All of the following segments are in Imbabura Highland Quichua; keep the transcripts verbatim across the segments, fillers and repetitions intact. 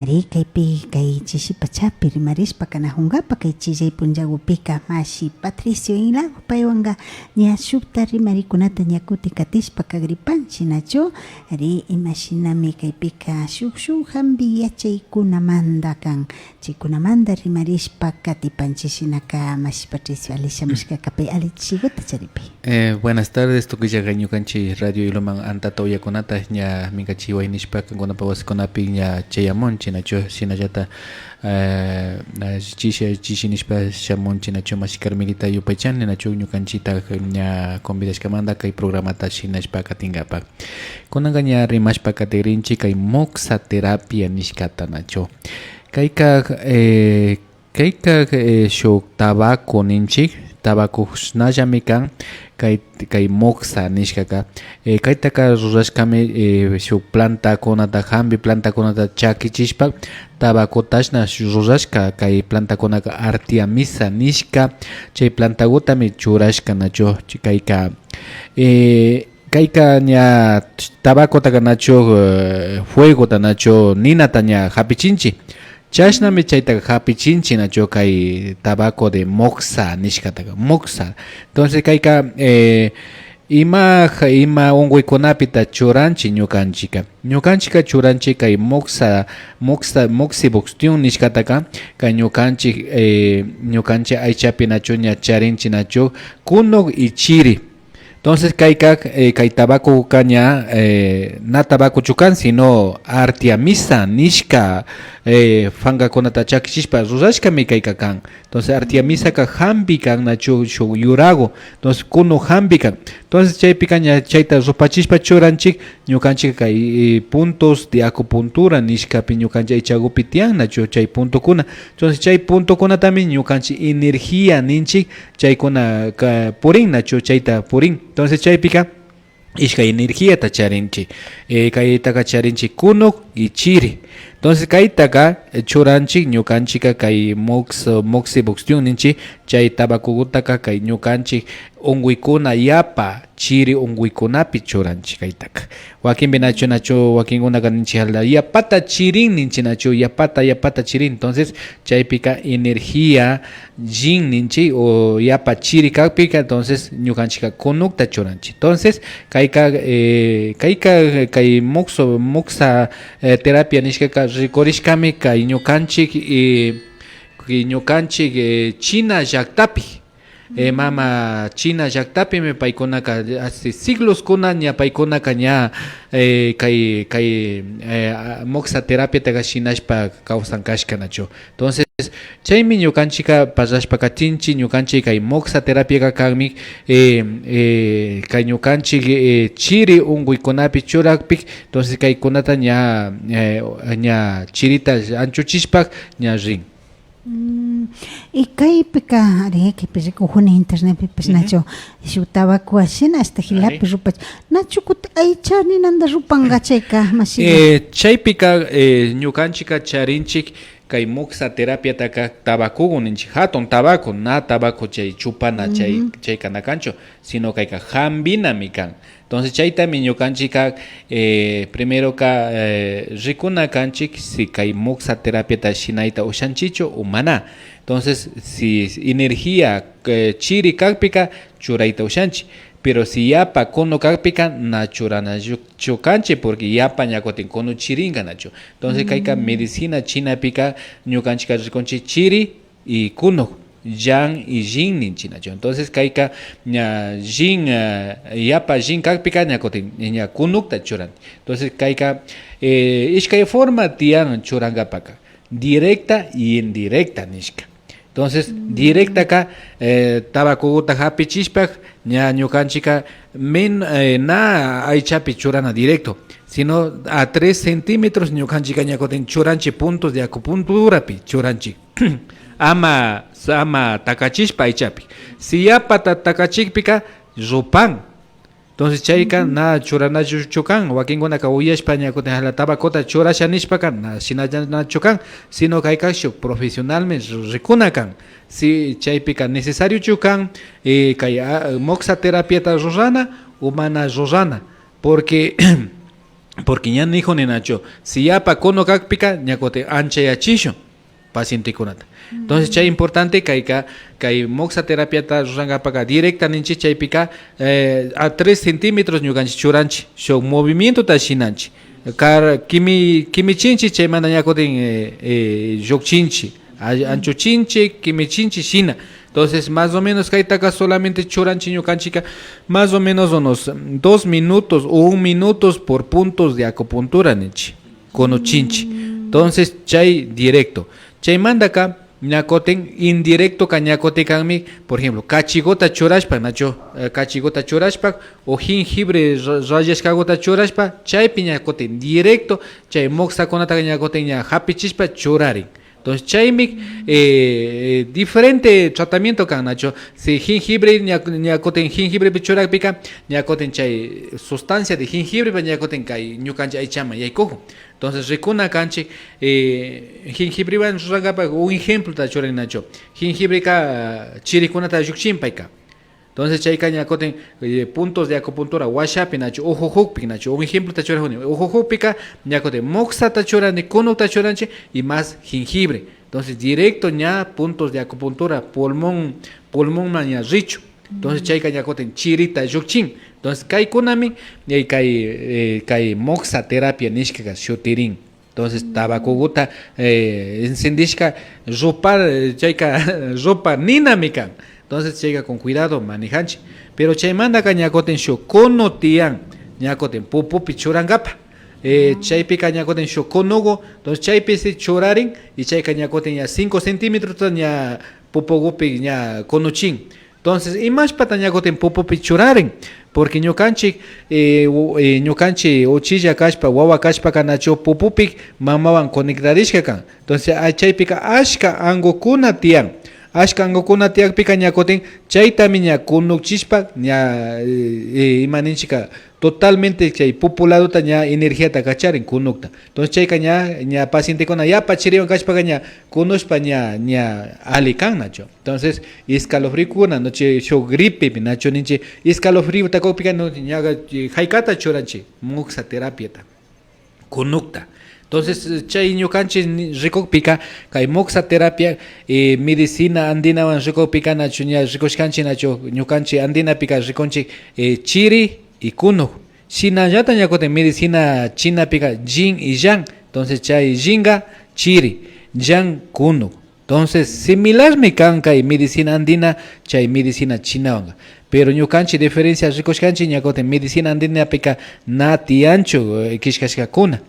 Ari, kaypi, kay chishi pachapi rimarishpa kanajunkapa, kay chillay punllagupika mashi Patricio Inlago paywanka ña shukta rimarikunata ña kuti katishpa kagripanchi, nachu? Ari, imashinami kaypika shuk, shuk jambi yachaykunamanta kan, chaykunamanta rimarishpa katipanchi shinaka, mashi Patricio, ali shamushkaka pay ali chishiguta charipi. Eh, buenas tardes, tukuyllaka ñukanchik Radio Ilumán antata uyakunata ña minkachiway nishpa kankunapa wasikunapi ña chayamunchik, nachu? Shinallata, eh, chisha, chishi nishpa shamunchik, nachu? Mashi Carmelita yupaychani, nachu? Ñukanchikta ña convidashkamanta kay programata shinashpa katinkapak. Kunanka ña rimashpa katigrinchik kay moxa terapia nishkata, nachu? Kayka, eh, Kayka, eh, shuk tabaco ninchik, tabacoshnallami kan, kay, kay moxa nishkaka. Eh, kaytaka rurashkami, eh, shuk plantakunata, jambi plantakunata chakichishpa, tabacotashna rurashka, kay plantakunaka artiamisa nishka, chay plantagutami churashka, nachu? Kayka, eh, kayka ña tabacotaka nachu, eh, fuegota nachu, ninata ña japichinchik. Chashnami chayta japichinchik, nachu, kay tabaco de moxa nishkataka, moxa. Entonces, kayka, eh, ima, ima unkuykunapita churanchik ñukanchikka. Ñukanchikka churanchik kay moxa, moxa, moxibustión nishkataka, kay ñukanchik, eh, ñukanchik aychapi nachu ña charinchik nachu, kunuk y chiri. Entonces, kayka, eh, kay tabacoka ña, eh, na tabacochu kan, sino artiamisa nishka, eh, fangakunata chakichishpa rurashkami kayka kan. Entonces, artiamisaka jambi kan, nachu, shuk yuragu. Entonces, kunuk jambi kan. Entonces, chaypika ña chayta rupachishpa churanchik, ñukanchik kay, eh, puntos de acupuntura nishkapi ñukanchik aychagupi tiyan, nachu, chay puntokuna. Entonces, chay puntokunatami ñukanchik energía ninchik, chaykuna ka-, purin, nachu, chayta purin. Entonces, chaypika ishkay energíata charinchik. Eh, kaytaka charinchik kunuk y chiri. Entonces, kaytaka, eh, churanchik ñukanchikka kay mox-, moxibustión ninchik, chay tabacogutaka kay ñukanchik unkuykuna yapa chiri unkuykunapi churanchik kaytaka. Wakinpi nachu, nachu, wakinkunaka ninchik hala, yapata chirin ninchik nachu, yapata, yapata chirin. Entonces, chaypika energía yin ninchik, o yapa chiri kakpika, entonces, ñukanchikka kunukta churanchik. Entonces, kayka, eh, kayka, kay moxo-, moxa, eh, terapia nishkaka rikurishkami kay ñukanchik, eh, kay ñukanchik, eh, China llaktapi. Eh, mama China llaktapimi paykunaka hace sigloskuna ña paykunaka ña, eh, kay, kay, eh, a-, moxa terapiataka shinashpa kawsan kashka nachu. Entonces, chaymi ñukanchikka parlashpa katinchik, ñukanchik kay moxa terapiaka kanmi, eh, eh, kay ñukanchik, eh, chiri unkuykunapi churakpi, entonces kaykunata ña, eh, ña chirita anchuchishpa ña rin. Mm, y kaypika, ari, kaypi rikujuni internetpipash nachu, shuk tabaco ashina, ashta jilapi rupachu. Nachu kutin aycha ninanta rupanka chayka, mashina? Eh, chaypika, eh, ñukanchikka charinchik kay moxa terapiataka tabacogu ninchik, jatun tabaco, na tabaco chay chupana chay, chayka na kanchu, sino kayka jambinami kan. Entonces, chaytami ñukanchikka, eh, primeroka, eh, rikuna kanchik si kay moxa terapiata shinayta ushanchikchu o mana. Entonces, si energía, eh, chiri kakpika churayta ushanchik. Pero si yapa kunu kakpika na churanachu kanchik, porque yapa ña kutin kunu chirinka nachu. Entonces, kayka medicina chinapika ñukanchikka rikunchik chiri, y kunuk, yan y yin ninchik nachu. Entonces, kayka ña yin, eh, yapa yin kakpika ña kutin ña kunukta churan. Entonces, kayka, eh, ishkay forma tiyan churankapaka, directa y indirecta nishka. Entonces, directaka, eh, tabacoguta japichishpa, ña ñukanchikka men-, eh, na aychapi churana directo, sino a tres centímetros ñukanchikka ña kutin churanchik puntos de acupunturapi churanchik. Ama, ama takachishpa aychapi. Si yapata takachikpika rupan. Entonces chayka na churanachu kan, wakinkunaka uyashpa ña kutin jala tabacota churasha nishpaka na shinallanachu kan, sino kayka shuk profesionalmi ru-, rikuna kan. Si chaypika necesariochu kan, eh, kay, ah, moxa terapiata rurana o mana rurana, porque Porque ña nijuni nachu, si yapa kuno kakpika ña kutin anchayachishun pacientekunata. Entonces chay importante kayka, kay moxa terapiata rurankapaka directa ninchik, chaypika eh, a tres centímetros ñukanchik churanchik, shuk movimientota shinanchik. Kar-, kimi-, kimichinchik, chaymanta ña kutin eh, eh, llukchinchik, a- anchuchinchik, kimichinchik shina. Entonces más o menos kaytaka solamente churanchik ñukanchikka más o menos unos dos minutos o un minutos por puntos de acupuntura ninchik, kunuchinchik. Entonces chay directo. Chaymantaka ña kutin indirectoka ña kutin kanmi, por ejemplo, kachiguta churashpa, nachu, eh, kachiguta churashpa o jengibre ra- rallashkaguta churashpa, chaypi ña kutin directo chay moxakunataka ña kutin ña japichishpa churarin. Entonces chaymi eh, eh, diferente tratamiento kan, nachu. Si jengibre ña, ña kutin jengibrepi churakpika ña kutin chay sustancia de jengibreba ña kutin kay ñukanchik aychaman yaykukun. Entonces rikuna kanchik, eh, jengibrewan rurankapak un ejemplota churani nachu. Jengibreka ah, chirikunata llukchin payka. Entonces chayka ña kutin eh, puntos de acupuntura washapi nachu, ujujukpi nachu, un ejemplota churajuni. Ujujukpika ña kutin moxata churani, kunukta churanchik y más jengibre. Entonces directo ña puntos de acupuntura pulmón, pulmonman ña richun. Entonces chayka ña kutin chirita llukchin. Entonces kaykunami eh, kay, eh, kay moxa terapia nishkaka shutirin. Entonces tabacoguta eh, encendishka rupar, eh, chayka rupar ninami kan. Entonces chayka con cuidado manejanchik. Pero chaymantaka ña kutin shuk kunu tiyan, ña kutin pupupi churankapa. Eh, chaypika ña kutin shuk kunugu, entonces chaypi si churarin y chayka ña kutin ña cinco centímetrota ña pupugupi ña kunuchin. Entonces imashpata ña kutin pupupi churarin? Porque ñukanchik eh, u- eh, ñukanchik uchilla kashpa, wawa kashpaka nachu pupupi mamawan conectarishka kan. Entonces ah, chaypika ashka angukuna tiyan. Ashka angukuna tiyakpika ña kutin chaytami ña kunukchishpa ña eh, eh, ima ninchika, totalmente chay pupu ladota ña energiata kacharin kunukta. Entonces chayka ña, ña pacientekuna yapa chiriwan kashpaka ña kunushpa ña, ña alli kan nachu. Entonces escalofriokuna, no chay shuk gripepi nachu ninchik, escalofriota kukpika no, ña eh, jaykata churanchik, moxa terapiata, kunukta. Entonces chay ñukanchik ni- rikukpika kay moxa terapia eh, medicina andinawan rikukpika nachu ña rikushkanchik nachu ñukanchik andinapika rikunchik eh, chiri y kunuk. Shinallata ña kutin medicina chinapika yin y yang. Entonces chay yinka chiri, yang kunuk. Entonces similarmi kan kay medicina andina chay medicina chinawanka. Pero ñukanchik diferencia rikushkanchik ña kutin medicina andinapika na tiyanchu eh, killkashkakuna.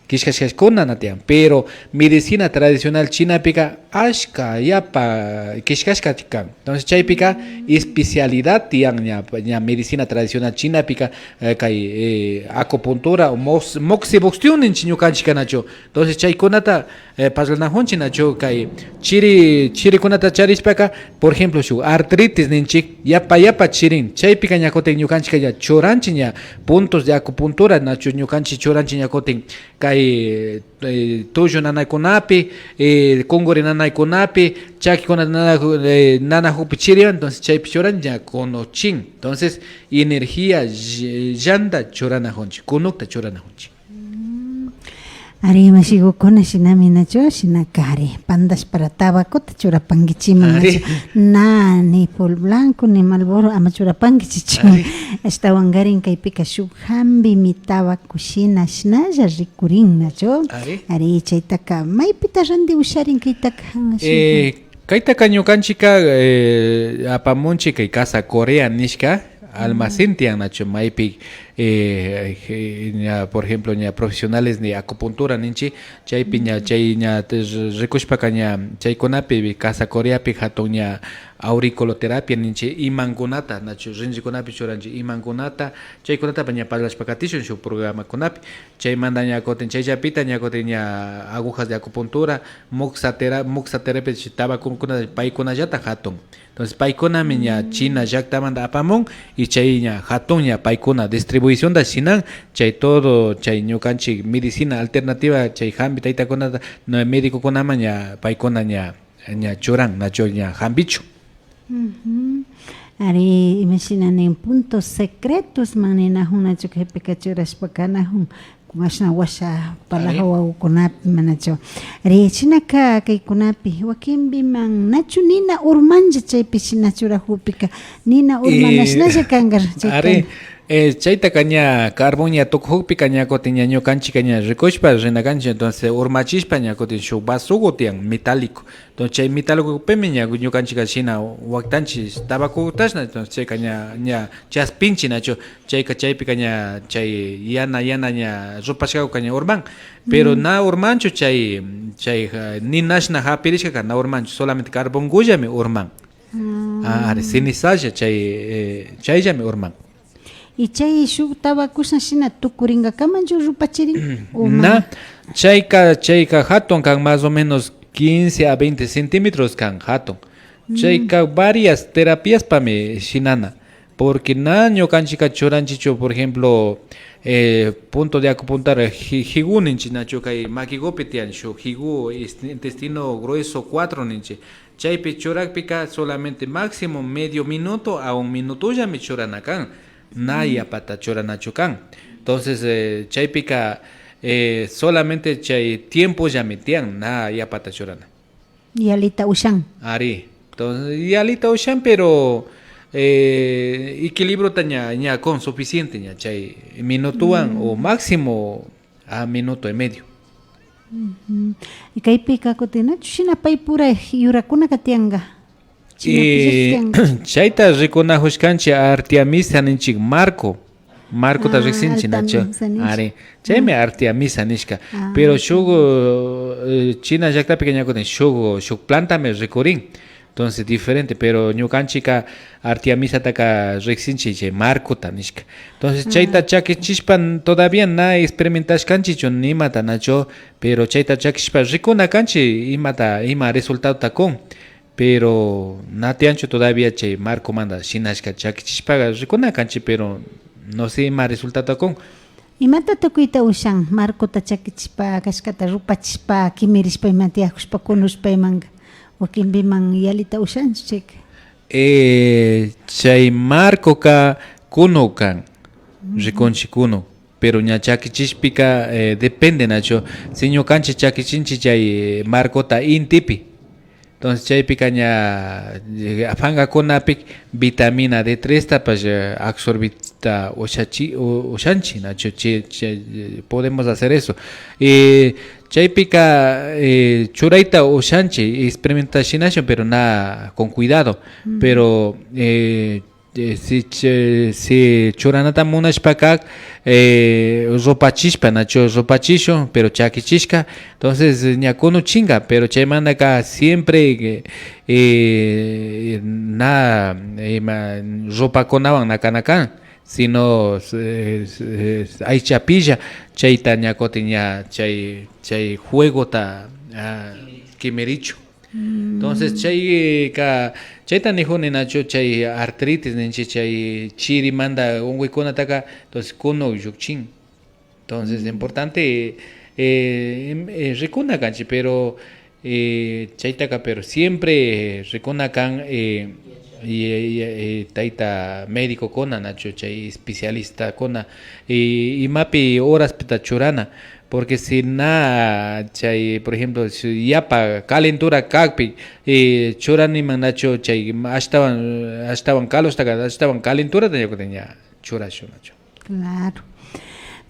Killkashkakuna na tiyan. Pero medicina tradicional chinapika ashka yapa killkashka kan. Entonces chaypika especialidad tiyan ña, ña medicina tradicional chinapika eh, kay eh, acupuntura o mox- moxibustión ninchik ñukanchik kanachu. Entonces chaykunata eh, parlanakunchik nachu kay chiri chirikunata charishpaka, por ejemplo shuk artritis ninchik yapa yapa chirin, chaypika ña kutin ñukanchik ña churanchik ña puntos de acupuntura nachu ñukanchik churanchik ña kutin kay eh, tullu nanaykunapi, eh, kunkuri nanaykunapi, chakikuna nana- eh, nanakukpi chiriwan, entonces chaypi churan ña kunuchin. Entonces energía ll- llanta churanakunchik, kunukta churanakunchik. Ari mashigukuna shinami nachu, shina kari pandashpara tabakuta churapankichiman nachu, na ni pol blanco ni malboro ama churapankichichiman. Ashtawankarin kaypika shuk jambimi tabaco shina shinalla rikurin nachu. Ari chaytaka maypita randi usharin kaytaka? Eh, kaytaka ñukanchika eh, apamunchik kay casa corea nishka almacén tiyan nachu maypi eh, eh, ña, por ejemplo ña profesionales de acupuntura ninchik, chaypi ña chay ña te- rikushpaka ña chaykunapi casa coreapi jatun ña auriculoterapia ninchik imankunata nachu rinrikunapi churanchik imankunata, chaykunatapash ña parlashpa katishun shuk programakunapi. Chaymanta ña kutin chayllapita ña kutin ña agujas de acupuntura, moxa tera- moxa terapia, tabacokunata paykunallata jatun. Entonces paykunami ña china llaktamanta apamun y chay ña jatun ña paykuna distribucionta shinan chay todo chay ñukanchik medicina alternativa chay jambi taytakunata, no, medicokunaman ña paykuna ña ña churan nachu ña jambichun. Ari imashina nin puntos secretosman ninajun nachu kaypika churashpa kanajun? Mashna washa palaja wawakunapi manachu. Ari, shinaka kaykunapi wakinpiman nachu nina urmanlla chaypi shina churakukpika nina urman ashnalla kanka chay. Ari, eh, chaytaka ña carbón ña tukukukpika ña kutin ña ñukanchika ña rikushpa rina kanchik, entonces urmachishpa ña kutin shuk vasogu tiyan metálico. Entonces chay metalcopimi ña ñukanchika shina waktanchik tabacotashna, entonces chayka ña, ña chaspinchik nachu, chayka chaypika ña chay yana, yana ña rupashkakuka ña urman, pero na urmanchu chay, chay, ah, ninashna japirishkaka na urmanchu, solamente carbongullami urman. Ah, ari, cenizalla chay, eh, chayllami urman. Y chay shuk tabacoshna shina tukurinkakamanchu rupachirin? O na, mana? Chayka, chayka jatun kan, más o menos quince a veinte centímetros kan jatun. Chayka varias terapiaspami shinana, porque na ñukanchika churanchichu, por ejemplo, eh, punto de acupuntura, ji-, jigu ninchik nachu, kay makigupi tiyan shuk jigu, ist-, intestino grueso cuatro ninchik. Chaypi churakpika solamente máximo medio minuto a un minutollami churana kan, na yapata churanachu kan. Entonces, eh, chaypika, eh, solamente chay tiempollami tiyan, na yapata churana. Yalita ushan. Ari. Entonces, yalita ushan, pero, eh, equilibriota ña, ña con suficiente ña chay minutowan o máximo a minuto y medio. Y kaypika kutin nachu shina paypura yurakunaka tiyanka. Shinapish tiyanka. Chayta rikunajushkanchik artemisa ninchik marco. Marcota riksinchik nachu. Ari. Chaymi artemisa nishka. Pero shuk, eh, China llaktapika ña kutin shuk, shuk plantami rikurin. Entonces diferente, pero ñukanchika artemisataka riksinchik chay marcota nishka. Entonces chayta chakichishpa todavía na experimentashkanchikchu nimata nachu, pero chayta chakishpa rikuna kanchik imata, ima resultadota kun. Pero na tiyanchu todavía chay marcomanta shinashka chakichishpaka rikuna kanchik, pero no sé ima resultadota kun. Imata tukuyta ushan marcota chakichishpa kashkata rupachishpa kimirishpa ima tiyakushpa kunushpa imanka? Wakinpiman yalita ushanchu chayka. Eh, chay marcoka kunu kan, rikunchik kunu, pero ña chakichishpika, eh, depende nachu. Si ñukanchik chakichinchik chay, eh, marcota intipi, entonces chaypika ña, eh, pankakunapi vitamina D trestapash, eh, absorbita ushachi-, u-, ushanchik nachu, chi-, chi-, podemos hacer eso. Eh, chaypika, eh, churayta ushanchik, experimenta shinashun, pero na con cuidado. Pero, eh, eh, si ch-, si churanata munashpaka, eh, rupachishpa nachu rupachishun, pero chakichishka, entonces ña kunuchinka, pero chaymantaka siempre, eh, eh, na, ima, rupakunawan na kana kan, sino, eh, eh, aychapilla chayta ña kutin ña chay, chay juegota, ah, kimirichun. Entonces chayka, chayta nijuni nachu, chay artritis ninchik, chay chirimanta unkuykunataka, entonces kunuk llukchin. Entonces importante, eh, em, eh, rikuna kanchik, pero, eh, chaytaka, pero siempre, eh, rikuna kan, eh, y, y, eh, tayta médicokuna nachu, chay especialistakuna, y imapi horaspita churana. Porque si na chay, por ejemplo, si yapa calentura kakpi, eh, churaniman nachu chay ashtawan, ashtawan calostaka, ashtawan calenturata ña kutin ña churashun nachu. Claro.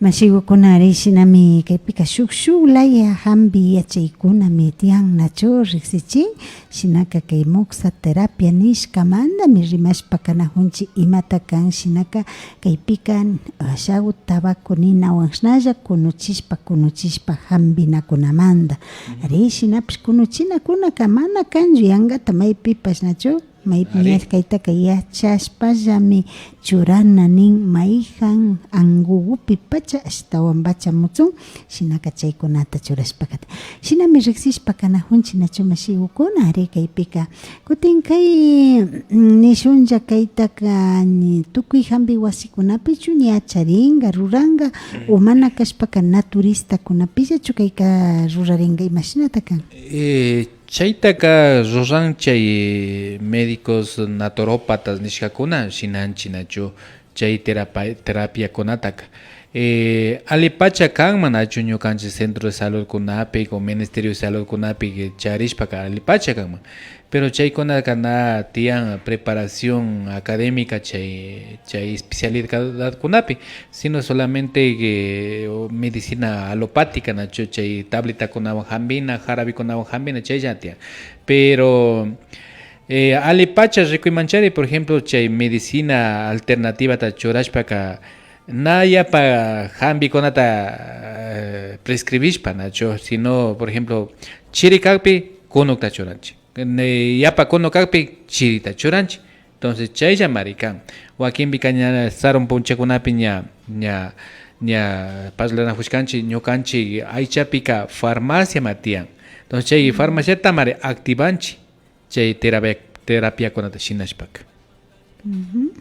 Mashigukunari shinami kaypika shuk, shuk laya jampi yachaykunami tiyan nachu riksichi. Shinaka kay moxa terapia nishkamantami rimashpa kanajunchik imata kan shinaka kaypika ashagu tabaco ninawan shnalla kunuchishpa, kunuchishpa jampinakunamanta. Ari, shinapish kunuchinakunaka mana kanchu yankata maypipash nachu, maypi ña kaytaka yachashpallami churana nin, mayjan angugupi pacha ashtawanpacha mutsun, shinaka chaykunata churashpa kati. Shinami riksishpa kanajunchik nachu mashigukuna, ari kaypika. Kutin kay, mm, nishunlla kaytaka, ña tukuy jampi wasikunapichu ña charinka, ruranka, o mana kashpaka naturistakunapillachu kayka rurarinka, imashinata kan? Eh, chaytaka ruran chay, eh, médicos naturópatas nishkakuna shinanchik nachu. Chay terapa-, terapiakunataka. Eh, allipacha kanman nachu ñukanchik centro de saludkunapi o ministerio de saludkunapi charishpaka allipacha kanman. Pero chaykunaka na tiyan preparación académica chay, chay especialidadkunapi, sino solamente que, o medicina alopática nachu, chay tabletakunawan jambina, jarabikunawan jambina, chaylla tiyan. Pero, eh, allipacha rikuymanchari, por ejemplo, chay medicina alternativata churashpaka, na yapa jambikunata, eh, prescribishpa nachu, sino, por ejemplo, chiri kakpi kunukta churanchik. Ne-, yapa kunuk kakpi chirita churanchik. Entonces, chayllamari kan. Wakinpika ña sarun punchakunapi ña, ña, ña parlanajushkanchik, ñukanchik aychapika farmaciama tiyan. Entonces, chay farmaciatamari activanchik, chay terapia, terapiakunata shinashpaka. Ujú.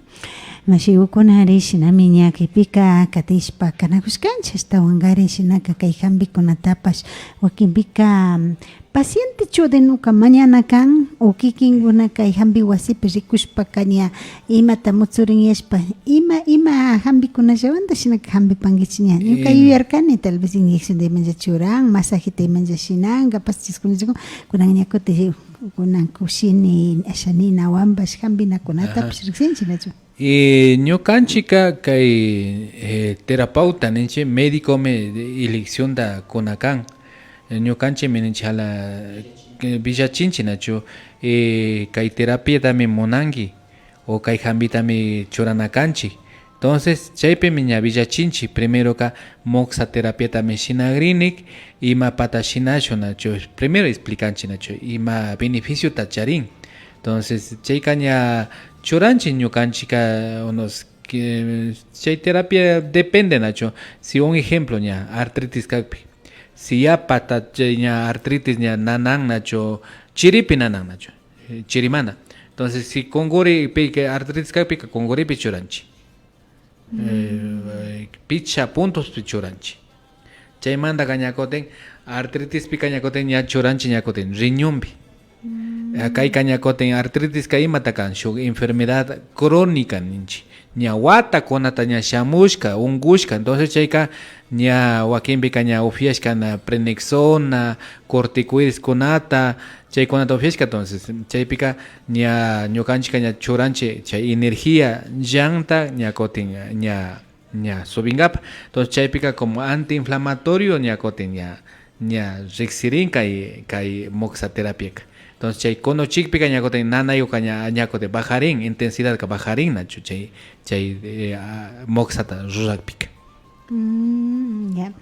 Mashigukunari shinami ña kaypika katishpa kanajushkanchik, ashtawankarin shinaka kay jambikunatapash wakinpika, mm, paciente chudenoka mañana kan o kikinkuna kay jambi wasipi rikushpaka ña imata mutsurin yashpa, ima, ima jambikunallawanta shinaka jambipankichik ña. Ñuka yuyarkani, tal vez inyección de imalla churan, masajita imalla shinan, capaz chiskunallakun, kunan ña kutin kunan kushini, asha ninawanpash jambinakunatapash riksinchik, nachu? Y ñukanchikka kay, eh, terapeuta ninchik, médicomi eleccionta kuna kan. Eh, ñukanchikmi ninchik jala, eh, villachinchik, nachu? Eh, kay terapiatami munanki. O kay jambitami churana kanchik. Entonces, chaypimi ña villachinchik. Primeroka moxa terapiatami shinagrinik, imapata shinashun nachu. Primero explicanchik nachu, ima beneficiota charin. Entonces, chayka ña churanchik ñukanchikka unos que, chay terapia depende nachu. Si un ejemplo ña artritis kakpi, si yapata chay ña artritis ña nanan nachu, chiripi nanan nachu. Eh, chirimanta. Entonces, si kunguripi, artritis kakpika kunguripi churanchik. Eh, pichka puntospi churanchik. Chaymantaka ña kutin artritispika ña kutin ña churanchik ña kutin riñonpi. Eh, kayka ña kutin artritiska imata kan? Shuk enfermedad crónica ninchik. Ña watakunata ña shamushka, unkushka. Entonces chayka ña wakinpika ña upyashka na prednisona, corticoideskunata, chaykunata upyashka. Entonces chaypika ña ñukanchikka ña churanchik chay energía llanta ña kutin ña, ña subinkapa. Entonces chaypika como antiinflamatorio ña kutin ña, ña riksirin kay, kay moxa terapiaka. Entonces chay kunuchikpika ña kutin nanayuka ña, ña kutin bajarin, intensidadka bajarin nachu chay, chay, eh, ah, moxata rurakpika. Mm, ya.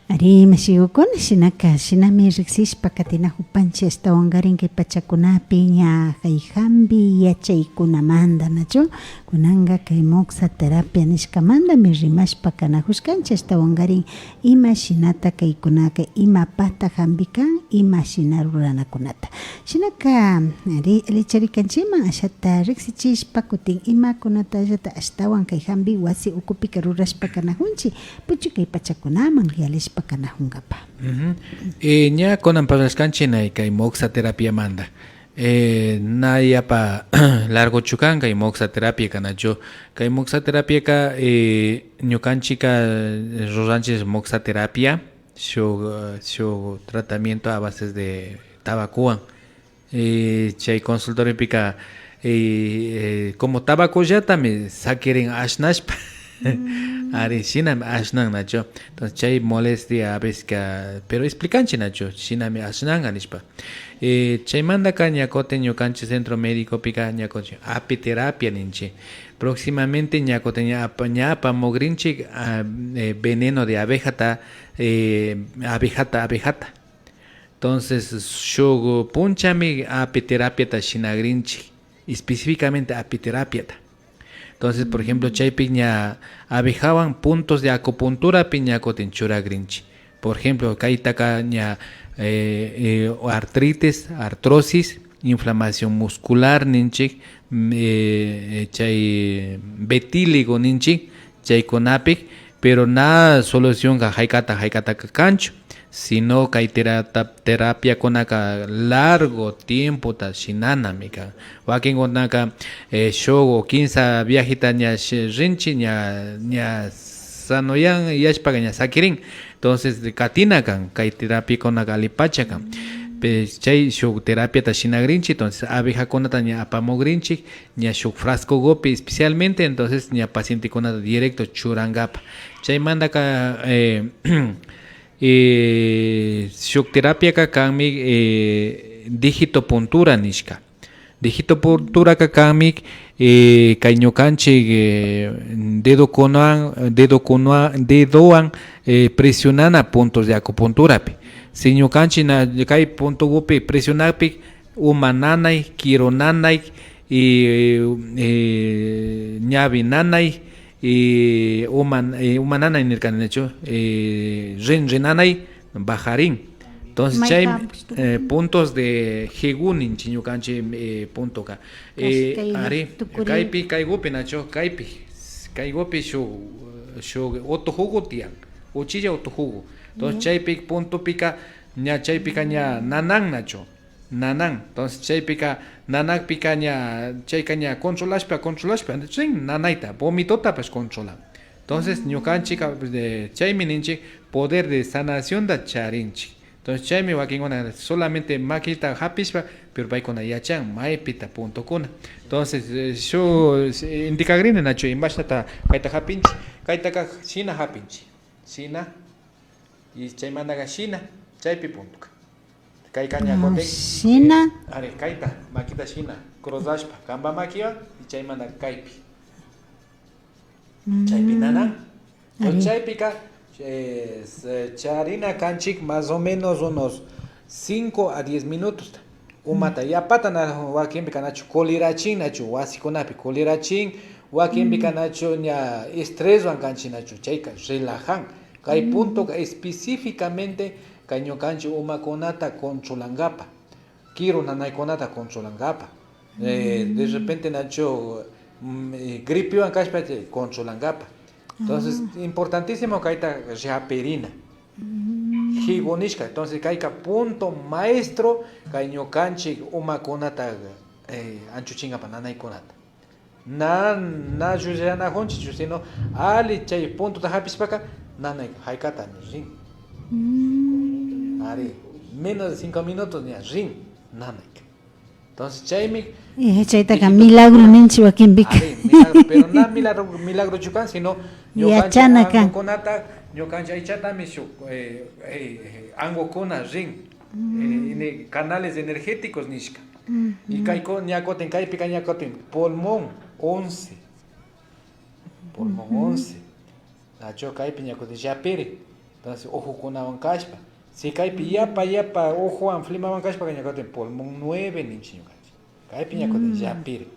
Ari, mashigukuna, shinaka, shinami riksishpa katinajupanchik, ashtawankarin kay pachakunapi ña kay jambi yachaykunamanta, nachu? Kunanka kay moxa terapia nishkamantami rimashpa kanajushkanchik, ashtawankarin ima shinata kaykunaka, imapata jambi kan, ima shina ruranakunata. Shinaka, ari, allicharikanchikman, ashata riksichishpa kutin imakunatallata ashtawan kay jambi wasi ukupika rurashpa kanajunchik, puchukay pachakunaman yalishpa kanajunkapa. Ujú. Eh, ña kunan parlashkanchik na kay moxa terapiamanta. Eh, na yapa largochu kan kay moxa terapiaka nachu. Kay moxa terapiaka, eh, ñukanchikka ruranchik moxa terapia, shuk, eh, shuk tratamiento a bases de tabacowan. Eh, chay consultoriopika, eh, eh, como tabacollatami sakirin ashnashpa. Ari, shinami ashnan nachu. Entonces chay molestia a veces, pero explicanchik nachu, shinami ashnanka nishpa. Eh, chaymantaka ña kutin ñukanchik centro médicopika ña kutin apiterapia ninchik. Próximamente ña kutin ña apa-, ña apamugrinchik, ah, eh, veneno de abejata, eh, abejata, abejata. Entonces, shuk punchami apiterapiata shinagrinchik, específicamente apiterapiata. Entonces, por ejemplo, chaypi ña abejawan puntos de acupunturapi ña kutin churagrinchik. Por ejemplo, kaytaka ña, eh, eh, artritis, artrosis, inflamación muscular ninchik, mm, eh, eh, chay vitíligo ninchik, chaykunapi, pero na solucionka haykata, haykataka kanchu, sino kay terata-, terapiakunaka largo tiempota shinanami kan. Wakinkunaka, eh, shuk o kinsa viajeta ña shi-, rinchik, ña, ña s-, sanoyan yashpaka ña sakirin. Entonces, katina kan, kay terapiakunaka allipacha kan. Pe-, chay shuk terapiata shinagrinchik, entonces, abejakunata ña apamugrinchik, ña shuk frascogupi especialmente, entonces, ña pacientekunata directo churangapa. Chaymantaka, eh, eh, shuk terapiaka kanmi, eh, digitopuntura nishka. Digitopunturaka kanmi, eh, kay ñukanchik, eh, dedokunawan, dedokunawan, dedowan, eh, presionana puntos de acupunturapi. Si ñukanchik na, kay puntogupi presionakpi uma nanay, kiru nanay, y, eh, ñawi nanay, y uma, eh, uma nanay nirkani nachu, eh, rinri nanay bajarin. Entonces, chay, eh, puntos de Higu ninchik ñukanchik, eh, puntoka. Eh, ari, kaypi, kaygupi nachu, kaypi, kaygupi shuk, shuk utujugu tiyan, uchilla utujugu. Entonces, chaypi puntopika, ña chaypika ña nanan nachu. Nanan. Entonces, chaypika, nanakpika ña, chayka ña controlashpa, controlashpa, rin nanayta, vomitotapash controlan. Entonces, ñukanchikka, eh, chaymi ninchik, poder de sanacionta charinchik. Entonces, chaymi wakinkuna solamente makita japishpa, pero paykuna yachan maypita puntokuna. Entonces, eh, shuk, eh, indicagrini nachu imashnata kayta japinchik, kaytaka shina japinchik. Shina. Y chaymantaka shina, chaypi puntoka. Kayka ña kutin, shina. Eh, ari, kayta, makita shina, cruzashpa, kanpa makiwan, y chaymanta kaypi. Chaypi nanan. Entonces, chaypika, eh, s-, charina kanchik más o menos unos cinco a diez minutosta. Umata yapata na, wakinpika nachu kulirachin nachu, wasikunapi kulirachin, wakinpika nachu ña estreswan kanchik nachu, chayka relajan. Kay puntoka específicamente kay ñukanchik umakunata controlangapa, kiru nanaykunata controlangapa. Eh, de repente nachu, mm, eh, gripewan kashpa, eh, controlangapa. Entonces, importantísimo kayta llapirina. Higo nishka. Entonces, kayka punto maestro, kay ñukanchik umakunata, eh, anchuchingapa nanaykunata. Na, na llullanakunchikchu, sino alli chay puntota japishpaka, nanay haykatami rin. Ari, menos de cinco minutos ña rin nanayka. Entonces, chaymi. Eh, chaytaka milagro ninchik wakinpika. Ari, milagro, pero na milagro, milagrochu kan, sino ñukanchik yachana kan. Angukunata, ñukanchik aychatami shuk, eh, eh, eh, angukuna rin. Eh, ine-, canales energéticos nishka. Y kayku, ña kutin, kaypika ña kutin pulmón once. Pulmón once. Nachu kaypi ña kutin llapirin. Entonces, ojokunawan kashpa. Si kaypi yapa, yapa ojowan flemawan kashpaka ña kutin pulmón nueve ninchik ñukanchik. Kaypi ña kutin llapirin.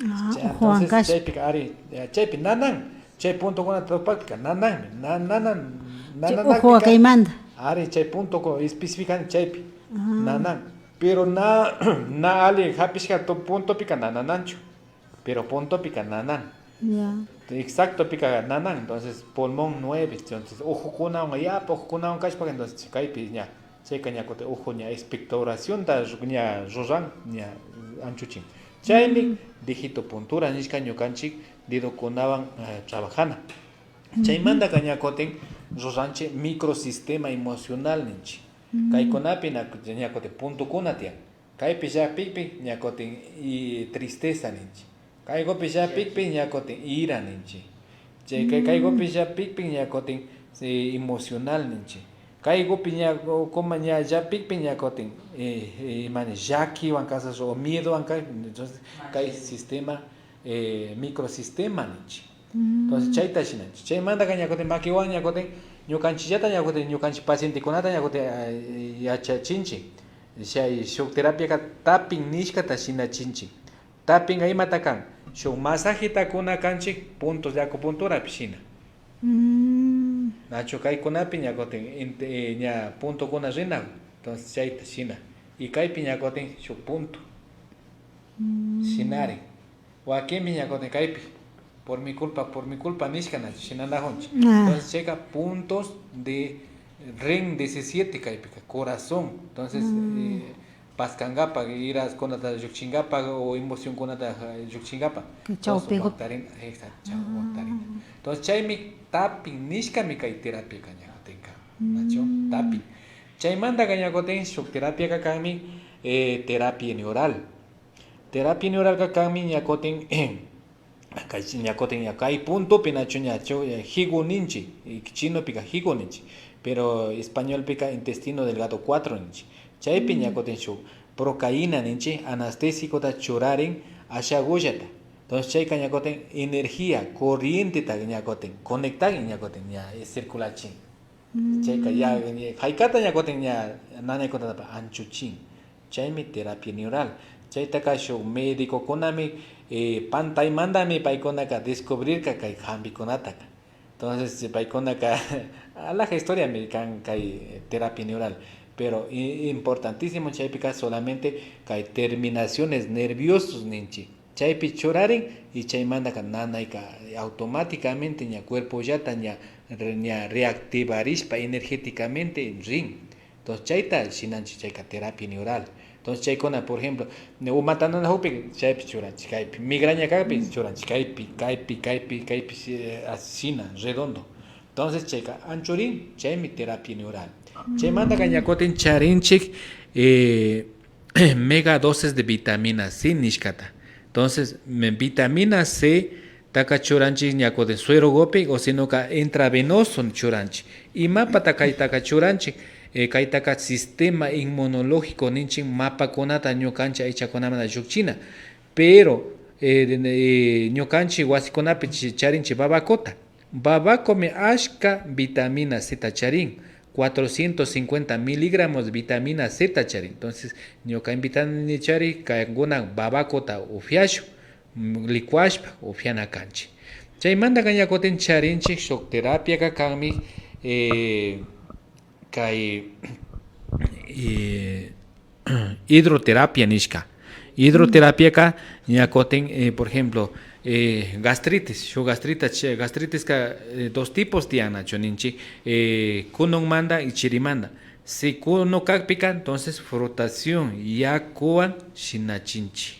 Ah, cha-, ojowan entonces, kashpa. Chaypika, ari, ya, chaypi nanan, chay puntokunata tupakpika nananmi, na-, nanan, chay nananakpika, ojowa kaymanta. Ari, chay punto específico chaypi, nanan. Pero na, na alli japishka tu-, puntopika na nananchu, pero puntopika nanan. Ya. Exactopika nanan, entonces pulmón nueve, entonces ojokunawan, yapa ojokunawan kashpaka, entonces kaypi ña. Chayka ña kutin ojo ña expectoracionta ru-, ña ruran, ña anchuchin. Chaymi digitopuntura nishka ñukanchik dedokunawan, eh, trabajana. Chaymantaka ña kutin ruranchik microsistema emocional ninchik. Kaykunapi na-, ña kutin puntokuna tiyan. Kaypi llapikpi ña kutin y tristeza ninchik. Kaykupi llapikpi ña kutin ira ninchik. Chay, kay, kaykupi llapikpi ña kutin, eh, emocional ninchik. Kaykupi ña, ukuma ña llapikpi ña kutin, eh, eh, imani llakiwan kashash o miedowan ka-, entonces, kay sistema, eh, microsistema ninchik. Entonces, chayta shinanchik. Chaymantaka ña kutin makiwan ña kutin ñukanchikllata ña kutin ñukanchik pacientekunata ña kutin, eh, yachachinchik. Chay shuk terapiaka tapping nishkata shinachinchik. Tappingka imata kan? Shuk masajita kuna kanchik puntos de acupunturapi shina. Nachu kaykunapi ña kutin int-, eh, ña puntokuna rina. Entonces chayta shina. Y kaypi ña kutin shuk punto. Shinarin. Wakinpi ña kutin kaypi. Por mi culpa, por mi culpa nishka nachu shinanakunchik. Entonces chayka puntos de ring diecisiete kaypika, corazón. Entonces, eh, paskankapak, iraskunata llukchinkapak o emocionkunata, ah, llukchinkapak. Entonces, chawpiku- waktarin-, exacto, chaw-, waktarin. Entonces, chaymi tapping nishkami kay terapiaka ña kutinka, nachu? Tapping. Chaymantaka ña kutin shuk terapiaka kanmi, eh, terapia neural. Terapia neuralka kanmi ña kutin, kay, ña kutin ña kay puntopi nachu ña chu-, higo ninchik, y chinopika higo ninchik, pero españolpika intestino delgado cuatro ninchik. Chaypi ña kutin shuk procaína ninchik, anestésicota churarin ashagullata. Entonces chayka ña kutin energía, corrienteta ña kutin conectan y ña kutin ña circulachin. Chayka ya, haykata ña kutin ña nanaykunatapash anchuchin. Chaymi terapia neural. Chaytaka shuk médicokunami, eh, pantaymantami paykunaka descubrirka kay hampikunataka. Entonces, paykunaka alaja historiami kan kay terapia neural. Pero i-, importantísimo chaypika solamente kay terminaciones nerviosos ninchik. Chaypi churarin y chaymantaka nanayka automáticamente ña cuerpollata ña re-, ña reactivarishpa energéticamente rin. Entonces chayta shinanchik chayka terapia neural. Entonces chaykuna, por ejemplo, umata nanajukpi chaypi churanchik, kaypi migraña kakpi churanchik, kaypi, kaypi, kaypi, kaypi, eh, así shina, redondo. Entonces chayka anchurin, chaymi terapia neural. Chaymantaka ña kutin charinchik, eh, mega dosis de vitamina C nishkata. Entonces, me-, vitamina C taka churanchik ña kutin suerogupi o sinoka intravenoso churanchik. Imapata kaytaka churanchik? Eh, kaytaka sistema inmunológico ninchik, mapakunata ñukanchik aychakunamanta llukchina. Pero, eh, eh, ñukanchik wasikunapi chi-, charinchik babacota. Babacomi ashka vitamina C ta charin, cuatrocientos cincuenta miligramos vitamina C ta charin. Entonces, ñuka invitanichari kankuna babacota upiashun, mm, licuashpa upiana kanchik. Chaymantaka ña kutin charinchik shuk terapiaka kanmi, eh, kay, eh, hidroterapia nishka. Hidroterapiaka ña kutin, eh, por ejemplo, eh, gastritis, shuk gastrita-, ch-, gastritiska, eh, dos tipos tiyan nachu ninchik, eh, kununmanta y chirimanta. Si kuno kakpika, entonces frotación yakuwan shinachinchik.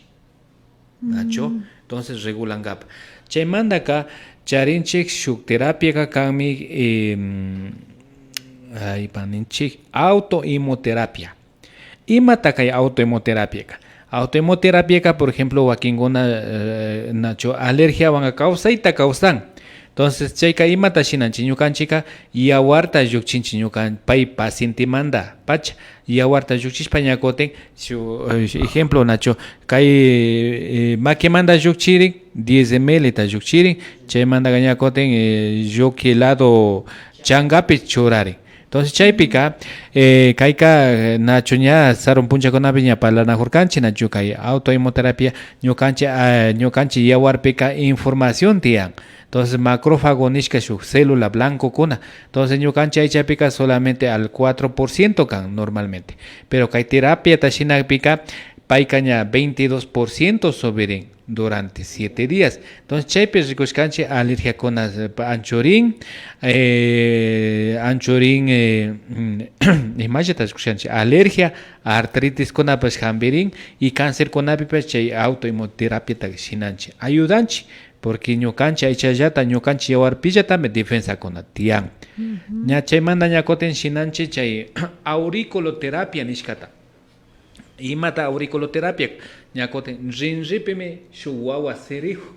Nachu? Entonces, regulankapak. Chaymantaka charinchik shuk terapiaka kanmi, em, aypa ninchik, autohemoterapia. Imata kay autohemoterapiaka? Autohemoterapiaka, por ejemplo, wakinkuna, eh, nachu alergiawanka kawsayta kawsan. Entonces, chayka imata shinanchik? Ñukanchikka yawarta llukchinchik ñukan-, pay pacientemanta pacha. Yawarta llukchishpa ña kutin, shuk, eh, ejemplo nachu, kay, eh, makimanta llukchirin, diez mililita llukchirin, chaymantaka ña kutin, eh, lluki lado chankapi churarin. Entonces, chaypika, eh, kayka, eh, nachu ña sarun punchakunapi ña parlanajurkanchik, nachu kay autohemoterapia, ñukanchik, ah, ñukanchik yawarpika información tiyan. Entonces, macrófago nishka shuk célula blancokuna. Entonces, ñukanchik aychapika solamente al cuatro por ciento kan normalmente. Pero kay terapiata shinakpika, payka ña veintidós por ciento subirin durante siete días. Entonces, chaypi rikushkanchik alergiakuna, eh, anchurin, eh, anchurin, eh, mm, imallata rikushkanchik, alergia, artritiskunapash hampirin y cancerkunapipash chay autohemoterapiata shinanchik, ayudanchik. Porque ñukanchik aychallata, ñukanchik yawarpillatami defensakuna tiyan. Ña chaymanta ña kutin shinanchik chay auriculoterapia nishkata. Imata auriculoterapia? Ña kutin rinripimi shuk wawa sirijun.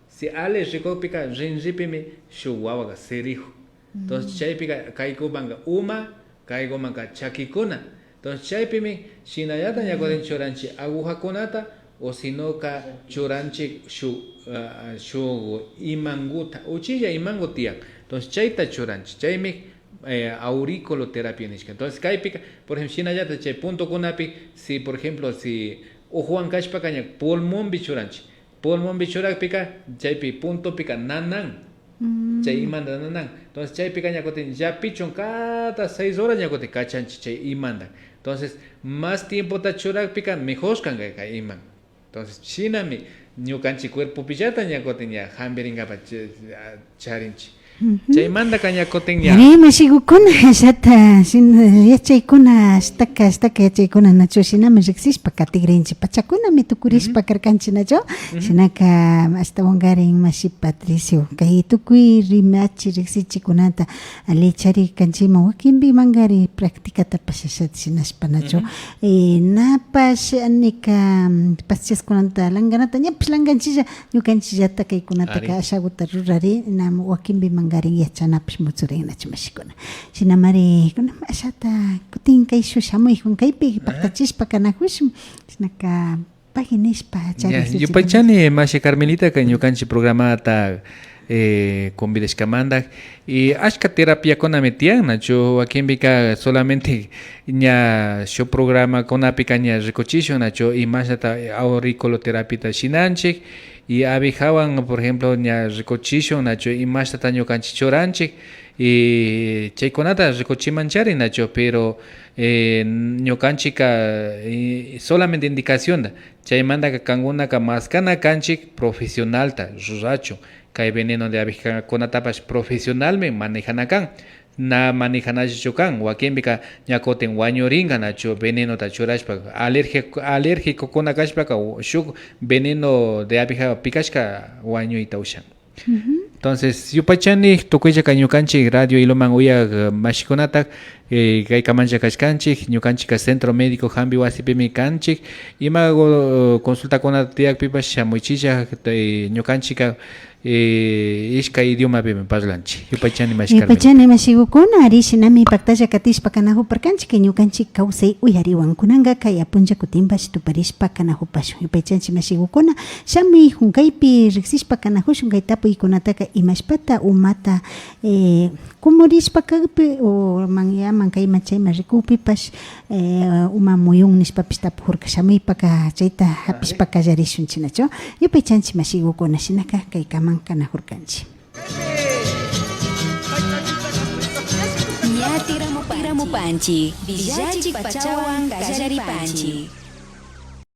Si alli rikukpika rinripimi shuk wawaka sirijun. Entonces chaypika kaykumanka uma, kaykumanka chakikuna. Entonces chaypimi shinallata ña kutin churanchik agujakunata o sinoka churanchik shuk, ah, shuk imanguta, uchilla imangu tiyan. Entonces chayta churanchik. Chaymi, eh, auriculoterapia nishka. Entonces kaypika, por ejemplo, shinallata chay puntokunapi, si por ejemplo, si ojowan kashpaka ña pulmonpi churanchik. Pulmonpi churakpika, chaypi puntopika nanan. Chay imanta nanan. Entonces, chaypika ña kutin llapichun cada seis horas ña kutin kachanchik chay imanta. Entonces, más tiempota churakpika mejor kanka kay iman. Entonces, shinami ñukanchik cuerpopillata ña kutin ña hampirinkapak ch-, charinchik. Chaymantaka ña kutin ña. Ari, mashigukuna, ashata, shin-, yachaykuna, ashtaka, ashtaka yachaykuna, nachu shinami riksishpa katigrinchik. Pachakunami tukurishpa karkanchik, nachu? Shinaka, ashtawankarin mashi Patricio, kay tukuy rimachi riksichikunata allichari kanchikman, wakinpi mankari practicatapash ashata shinashpa, nachu? Eh, napash, anika, mm, pasachaskunata lankanata, ñapash lankanchilla, ñukanchillata kaykunataka ashaguta rurari, nam wakinpi mankarin yachanapash mutsurin, nachu mashikuna. Shinamari, kunanmi ashata kutin kay shuk shamuy hunkaypi paktachishpa kanakushun, shinaka pagi nishpa charishuchikuna. Yupaychani mashi Carmelitaka ñukanchik programata, eh, convidashkamanta. Y ashka terapiakunami tiyan, nachu? Wakinpika solamente ña shuk programakunapika ña rikuchishun, nachu? Imashnata auriculoterapiata shinanchik, y abejawan, por ejemplo, ña rikuchishun, nachu? Imashnata ñukanchik churanchik, y chaykunata rikuchimanchari, nachu? Pero, eh, ñukanchikka, eh, solamente indicacionta. Chaymantaka kankunaka maskana kanchik profesionalta rurachun. Kay veneno de abejakunatapash profesionalmi manejana kan. Na manejanallachu kan. Wakinpika ña kutin wañurinka, nachu, venenota churashpa. Alergi-, alérgicokuna kashpaka shuk veneno de abeja pikashka wañuyta ushan. Entonces, yupaychani tukuyllaka ñukanchik Radio Ilumán uyak, eh, mashikunata, eh, kaykamanlla kashkanchik, ñukanchikka Centro Médico Jambi Wasipimi kanchik, ima, eh, consultakunata tiyakpipash shamuychilla, eh, ñukanchikka, eh, ishkay idiomapimi parlanchik. Yupaychani mashi Carmen. Yupaychani mashigukuna, ari shinami paktalla katishpa kanakuparkanchik, ñukanchik kawsay uyariwan. Kunanka kaya punlla kutinpash tuparishpa kanakupashun. Yupaychanchik mashigukuna, shamuy hunkaypi riksishpa kanakushun kay tapuykunataka, imashpata umata, eh, kumurishpa kakpi o manyaman kayman chayman rikukpipash, eh, uma muyun nishpapish tapukurka, shamuypaka chayta hapishpa kallarishun chinachu. Yupaychanchik mashigukuna, shinaka kaykaman kanakurkanchik. Ña tiramupanchik, tiramupanchik, villachik pachawan kallaripanchik.